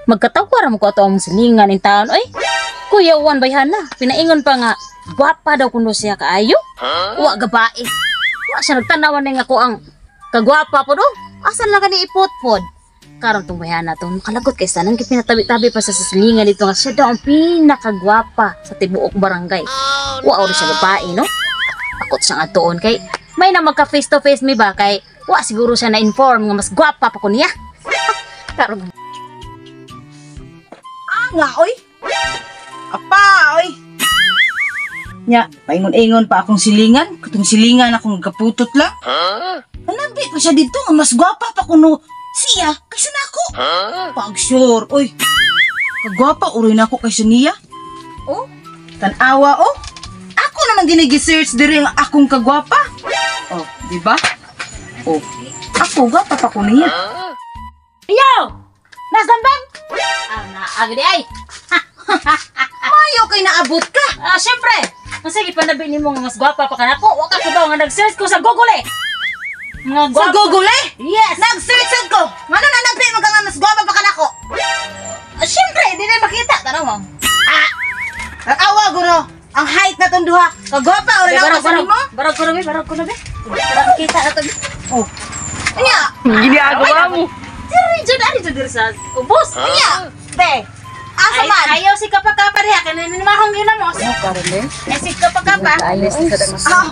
Magkatawa ra mo ko ato ang silingan in taon oy. Kuya Juan bayhana, pinaingon pa nga gwapa daw kuno siya kaayo. Wa gabae. Wa siya nagtanawan ning ako ang kagwapa pod oh. Asan lang kani ipotpod? Karon tong bayhana tong makalagot kay sanan kay pinatabi-tabi pa sa silingan dito nga siya daw ang pinakagwapa sa tibuok barangay. Wa ori siya babae no. Akot siya nga tuon kay may na magka face to face mi ba kay wa siguro siya na inform nga mas gwapa pa ko niya. Karon Nga, oy. Apa, oy. Nya, paingon-ingon pa akong silingan. Katong silingan akong kaputot lang. Nanabi pa siya dito nga mas gwapa pa kuno siya kaysa nako. Pag sure, oy. Kagwapa uroy nako kaysa niya. Oh, tan-awa oh. Ako naman ginigi-search diri ang akong kagwapa. Oh, di ba? Oh, ako gwapa pa ko niya. Yo! Nasaan? Ah, naagdi ay. Mayo kay naabot ka. Ah, syempre. Masige panabi nimo nga mas gwapa pa kanako. Wa ka kibaw nga nag-search ko sa Google eh. Mga Sa gwapa. Google eh. Yes. Nag-search sad ko. Ngano nanabi mo ka nga mas gwapa pa kanako? Ah, syempre, di na makita tanaw mo. Ah! Tanawa guro. Ang height na tong duha. Kagwapa ora na ako sa nimo. Barag ko na be, barag ko na be. Para makita na to. Oh. Nya, Ginagawa mo. Diri jud ari jud diri sa ubos. nya. Te. Asa man? Ay, ayaw si kapakapa diha kay ninimahong ginamos. Ano karon eh? Ay si kapakapa. Alis ka na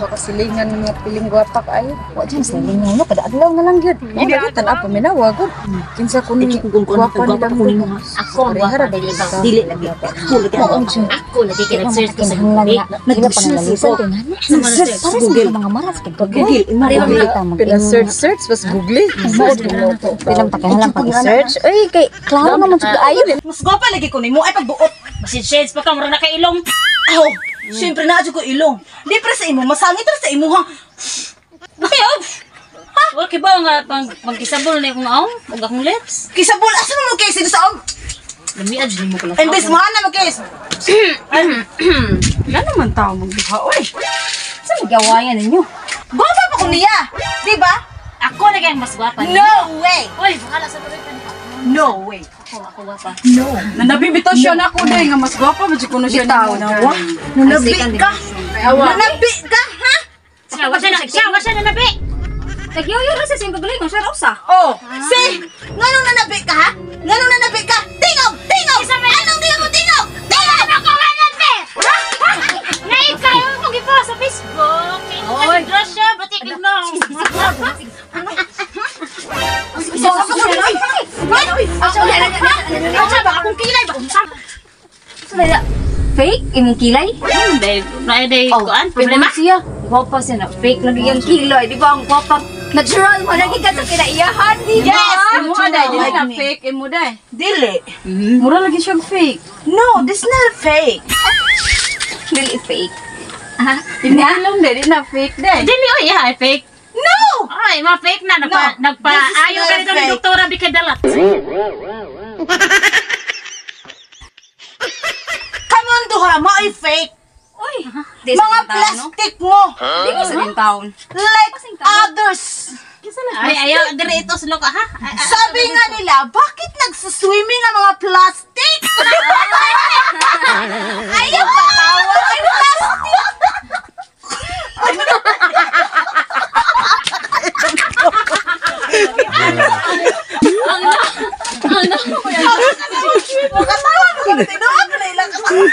mas silingan nga piling gwapa kaayo. Wa dyan sa lingaw no, kada adlaw na lang gyud. Mo lagi tan-aw paminawa gud. Kinsa kuno gwapa nilang duha. Ako ang gwapa dili ikaw. Dili lagi. Ako lagi ang gwapa. Ako lagi kay nag-search ko sa Google. Nag-search ko. Nag-search Para sa mga maras kay Google. Pina-search search pas Google. Bilang pakihalang pag-search. Uy, kay klaro naman jud kaayo. Mas gwapa lagi ko nimo ay pagbuot. Basin shades pa ka mura na kay ilong. Aw, syempre na jud ko ilong. Di pre sa imo, masangit ra sa imuha. Ay, oh. Ha? Wa kibaw nga pang pangkisabol na akong aong ug akong lips. Kisabol asa mo kay sino sa og? Lamiad jud mo ko lang. Imbes mo na mo kay. Wala naman tao magduha oy. Sa magawayan ninyo? Gwapa pa ko niya, di ba? Ako na kay mas gwapa. No way. Oy, bahala sa tuloy. No way. Ako gwapa. No. Nanabi bitaw siya na ako day nga mas gwapa ba jud kuno siya Bitaw nimo. na wa. Nanabi ka. Nanabi ka, ha? Siya, wa siya na, siya, wa siya na nabi. Nagyoyo ra sa siyang kagalingon siya ra usa. Oh, see? Nganong nanabi ka, ha? Nganong nanabi ka? Tingog! Tingog! Anong tingog mo? Tingog! Tingog! Ano ko nga nabi? Ngayon kayo mong ipo sa Facebook. Oy, crush siya, ba't ignore? Akong kilay ba? Fake imong kilay? Hindi, day, kuan, problema. Siya. Gwapa siya na fake lagi ang kilay, di ba ang gwapa? Natural mo lagi ka sa kinaiyahan, di ba? Yes! Imo day, dili na Like me. fake imo day. Dili. Mura lagi siyang fake. No, this not fake. Dili fake. Imo ilong day, di na fake day. Dili, oy, yeah, fake. No! Ay, mga fake na. No, this is Nagpa-ayaw not ka nito ni fake. Doktora Bicadalat. Come on, duha. Mao'y fake. Uy, di sa Mga taon, no? plastic mo. Di mo sa din taon. Like others. Ay, ayaw, dire ito sa loka, ha? Ay, ay, Sabi nga nila, bakit nagsuswimming ang mga plastic? Ayaw patawa kay plastic. Makatawa mo kung tinuod na ilang katawa.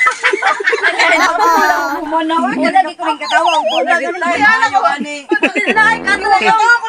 Wala lagi ko rin katawa. Kaya na ko. Katawa ko